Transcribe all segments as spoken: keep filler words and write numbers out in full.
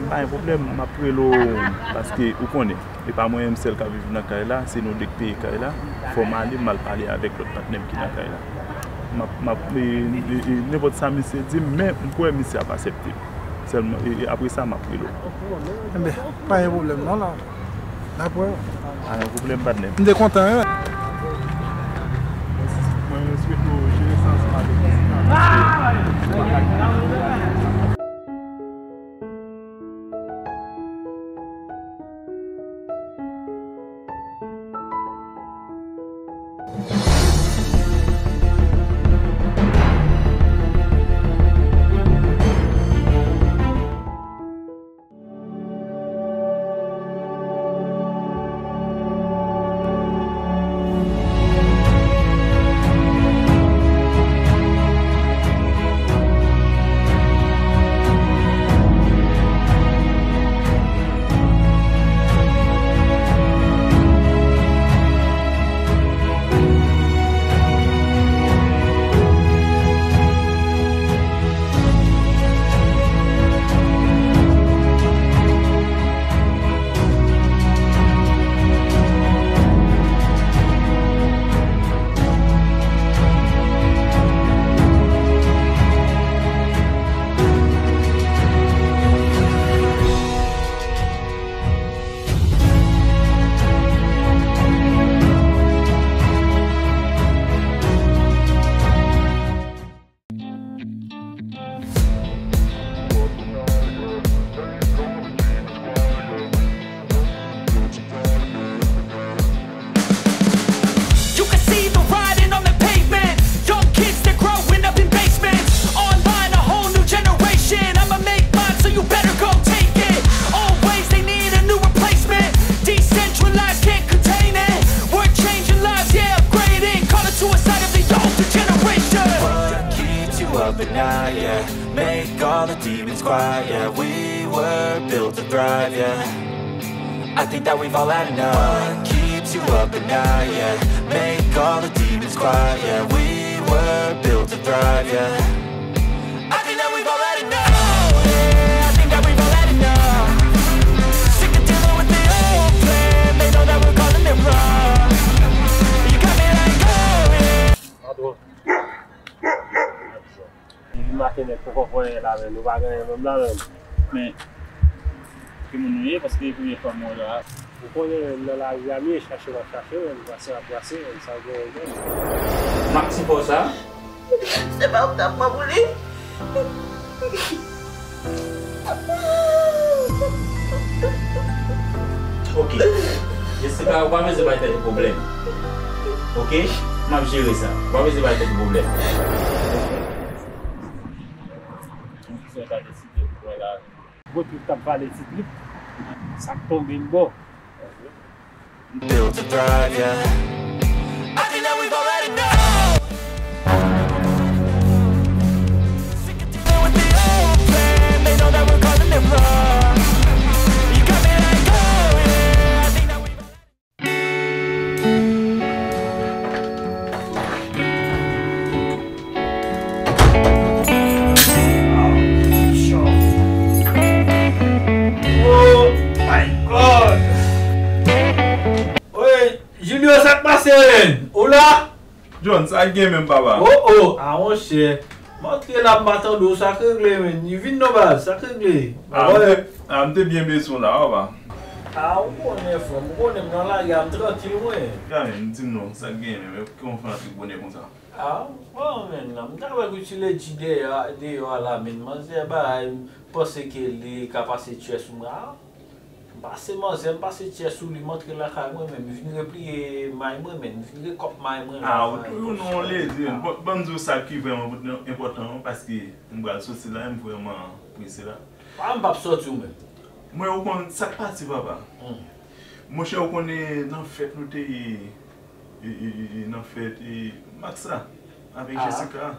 Pa gen pwoblèm, m ap rele w, paske ou konnen, e pa mwen menm sèl k ap viv nan kay la, se nou de k peye kay la. Fò m ale, m al pale avèk lòt patnè m ki nan kay la. M ap, m ap, e, e, e, nenpòt sa misye di m, men m kwè misye ap aksepte. Sèlman, e, e, apre sa, m ap rele w. Enben, pa gen pwoblèm non la. N ap wè. Pa gen pwoblèm, patnè. M te kontan, wi. Mwen swete w jere sa ansanm avèk misye. You can see the writing on the pavement. Young kids, they're growing up in basements. Online, a whole new generation. I'ma make mine, so you better go take it. Always, they need a new replacement. Decentralized, can't contain it. We're changing lives, yeah, upgrading. Call it suicide of the older generation. What keeps you up at night, yeah? Make all the demons quiet, yeah. We were built to thrive, yeah. I think that we've all had enough. What keeps you up at night, yeah? Make all the demons quiet, yeah. We were built to thrive, yeah. I think that we've all had enough. Yeah, I think that we've all had enough. Sick of dealing with the old plan. They know that we're calling it wrong. You got me like, oh, yeah. Depi maten nèg poko pran anyen la menm, nou pa gen anyen menm la menm. Men, ki moun nou ye, paske e premye fwa m wè w la. Ou konnen menm nan lari a m ye, chache m ap chache w, menm brase m ap brase w, menm sa w gen w menm. Mak ti fò sa. Se pa ou k t ap pran pou li? Ok. Jessica, ou pa bezwen bay tèt ou pwoblèm. Ok? M ap jere sa. Ou pa bezwen bay tèt ou pwoblèm. Yon ti sè ta deside pou wè la. Gwo trip t ap vale ti trip. Sa k tonbe m bò. Built to thrive, yeah. I think that we've all had enough. Sick of dealing with the old plan. They know that we're calling it wrong. You got me like, oh, yeah. I think that we've all had Oh my God! Oye, Julio, sa k pase, menn? Ou la? John, sa k gen menm, papa? Oh, oh, ah, monchè. M antre la, m pa tande w, sa k regle, menn? Vin non, baz, sa k regle? Ah, m te, ah, m te byen bezwen w la, papa. Ah, ou konnen, frè m, ou konnen m nan lari a, m trankil, mwen. Gade, m di m non, sa k gen menm? Kòman w fè antre bonè konsa? Ah, bon, menn, m ta wè Gucci Lady deyò, deyò a la, menn, manzè bay, m panse ke li ka pase tchè sou mwen. Ah, m pase manzè, m pase tchè sou li, m antre lakay mwen, menn, m vin repliye may mwen, menn, m vin rekòp may mwen. Ah, ou toujou nan yon lezi. Ban, ban m di w sa ki vrèman enpòtan an, paske m pral soti la, m vrèman prese la. Ah, m p ap soti w menm. Mwen, ou konn sa k pase, papa. Hmm. Monchè, ou konnen nan fèt nou te ye, e, e, e, e, nan fèt, e, Max la, avèk Jessica.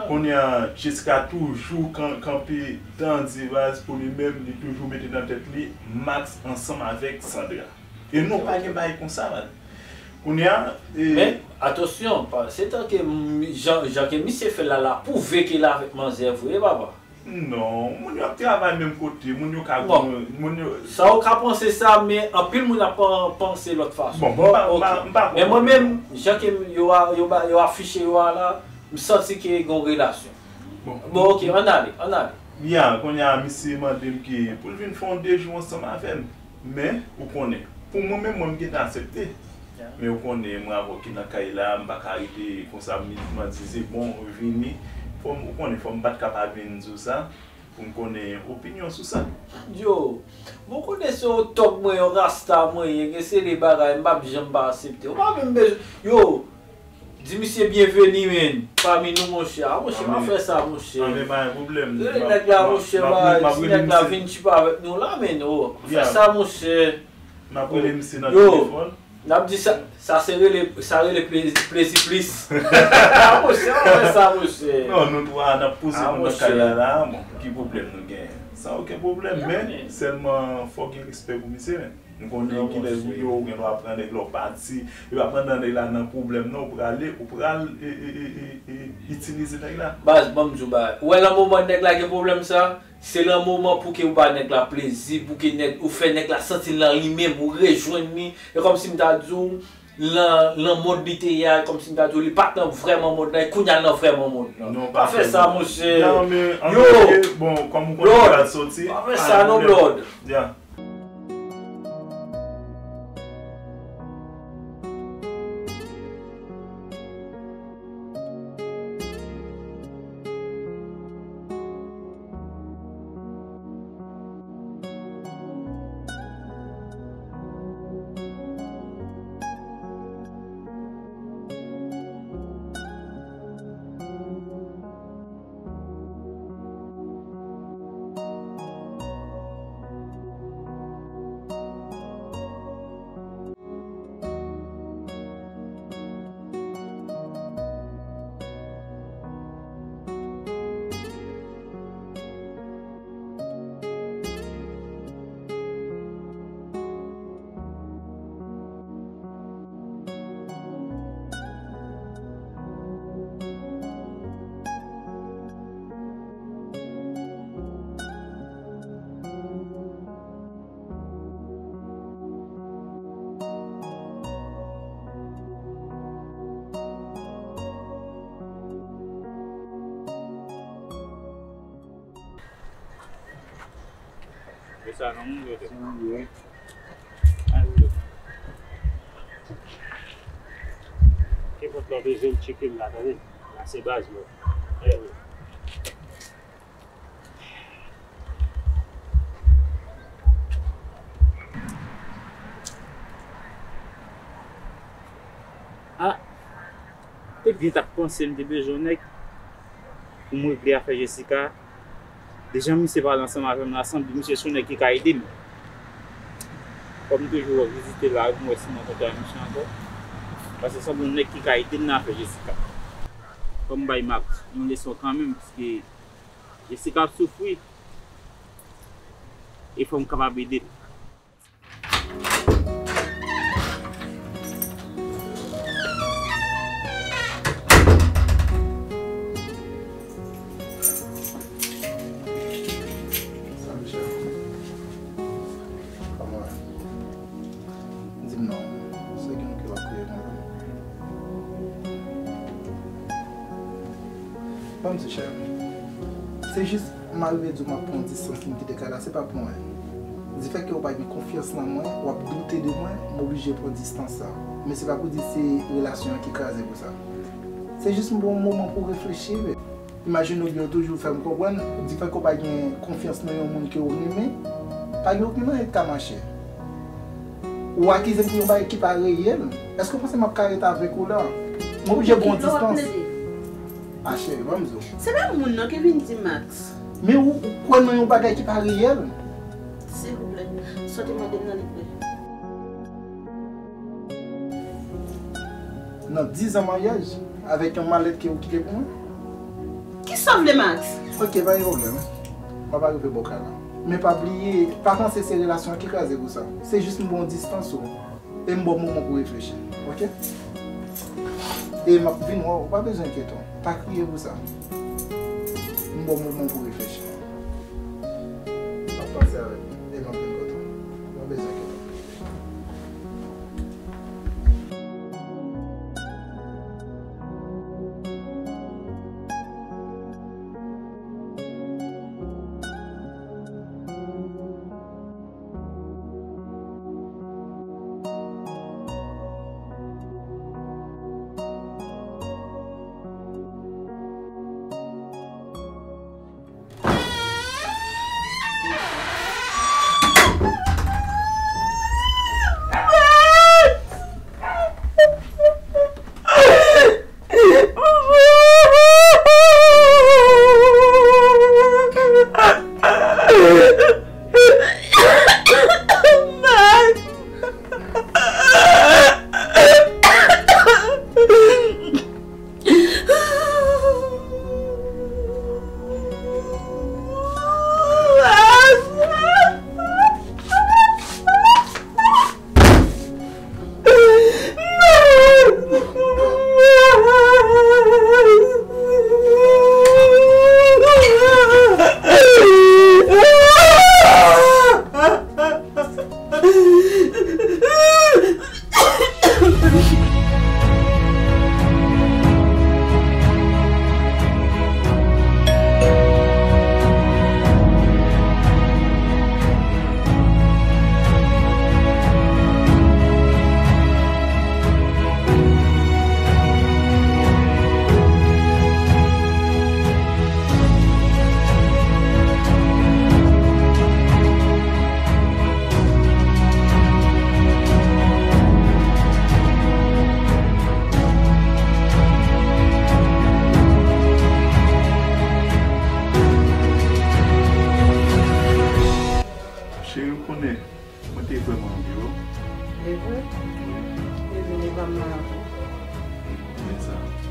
Kounye a, Jessica toujou kan-, kanpe dan di baz pou li menm, li toujou mete nan tèt li Max ansanm avèk Sandra. E non, pa gen bagay konsa, baz. Kounye a, e, men, atansyon, pa, se tanke m-, jan, jan ke misye fè l la, l ap pwouve ke l avèk manzè vre, papa. Non, moun yo ap travay menm kote, moun yo ka Bon. Moun yo Sa ou ka panse sa, men anpil moun ap pan- panse lòt fason. Bon, m pa- m pa- m pa Men mwen konprann. Menm, jan ke m- yo a- yo ba- yo afiche yo a la, m santi ke gen yon relasyon. Bon. Bon, ok, ann ale, ann ale. Ya, kounye a, misye mande m ke pou l vin fè yon de jou ansanm avè m. Men, ou konnen, pou mwen menm, mwen, m gentan aksepte. Ya. Men ou konnen, mwen avè w ki nan kay la, m pa ka rete konsa, m, m di se bon, vini. Fò m, ou konnen, fò m pa t ka pa vin di w sa, pou m konnen opinyon sou sa. Yo, bon, konnen se yon tòg mwen, yon rasta mwen ye, gen seri de bagay, m p ap janm pa aksepte. Ou pa menm bezwen, yo, di misye byenveni, men, pami nou, monchè. A, monchè, pa fè sa, monchè. Anben, pa gen pwoblèm. Rele nèg la, monchè, ba, di nèg la vin tchipa avèk nou la, men, oh, pa fè sa, monchè. M ap rele misye nan telefòn. N ap di sa, sa se rele, sa rele plezi, plezi plis. A, monchè, pa fè sa, monchè. Non, nou twa, n ap poze nou nan kay la, la, bon, ki pwoblèm nou genyen? Sa okenn pwoblèm, men sèlman fò gen respè pou misye, men. Nou konnen kilès ou ye, ou gen dwa pran nèg la, w pati. E pa pandan nèg la nan pwoblèm nan, ou prale, ou pral, e, e, e, e, e, itilize nèg la. Baz, ban m di w bagay. Ou wè nan moman nèg la gen pwoblèm sa, se nan moman pou ke ou ba nèg la plezi, pou ke nèg, ou fè nèg la santi l nan li menm, ou rejwenn li. E kòmsi m ta di w, nan, nan mond li te ye a, kòmsi m ta di w, li pa t nan vrèman mond lan, e kounye a l nan vrèman mond lan. Non, pa fè sa, monchè. Non, men, yo, bon, kòm ou konnen pral soti, pa fè sa non, Blood. Ya. Yo sa nan moun yo te. Kenpòt lè w bezwen m, tcheke m la, tande. La se baz mwen. Ah, te byen t ap panse m te bezwen yon nèg pou m regle afè Jessica. Deja misye pale ansanm avè m la, sanble misye se yon nèg ki ka ede m. Fò m toujou vizite la, m wè si m rankontre ak misye ankò. Paske sanble yon nèg ki ka ede m nan afè Jessica. Fò m bay Max yon leson kanmenm, paske Jessica ap soufri. E fò m kapab ede l. Salut, chef. Kòman w ye? Di m non, se gen yon ke w ap kriye konsa. Ban m di, chè. Se jis m arive di w m ap pran distans pou m kite kay la, se pa pou anyen. Difèt ke w pa gen konfyans nan mwen, w ap doute de mwen, m oblije pran distans sa. Men se pa pou di se relasyon an ki kraze pou sa. Se jis m pran yon moman pou reflechi, men. Imajine w byen, w toujou fè m konprann, difèt ke w pa gen konfyans nan yon moun ke w renmen, pa gen okenn anyen k ka mache. Ou akize m pou yon bagay ki pa reyèl. Èske w panse m ap ka ret avèk ou la? M oblije pran yon distans. Ah, cheri, ban m di w. Se pa moun nan ki vin di Max. Men ou, ou kwè nan yon bagay ki pa reyèl. Silvouplè, sa w te mande m nan li vre. Nan diz an maryaj, avèk yon malèt ke ou kite pou mwen? Kisa w vle, Max? Ok, pa gen pwoblèm. M ap arive bò kay la. Men pa bliye, pa panse se relasyon an ki kraze pou sa. Se jis m ba w distans ou. E m ba w moman pou reflechi. Ok? E m ap vin wè w, ou pa bezwen enkyete w. Pa kriye pou sa. M ba w moman pou reflechi. Mwen bezwen kite. Cheri, ou konnen, mwen te vrèman anvi w. E vre? Wi. E vre, e pa m nan ankò. Men sa.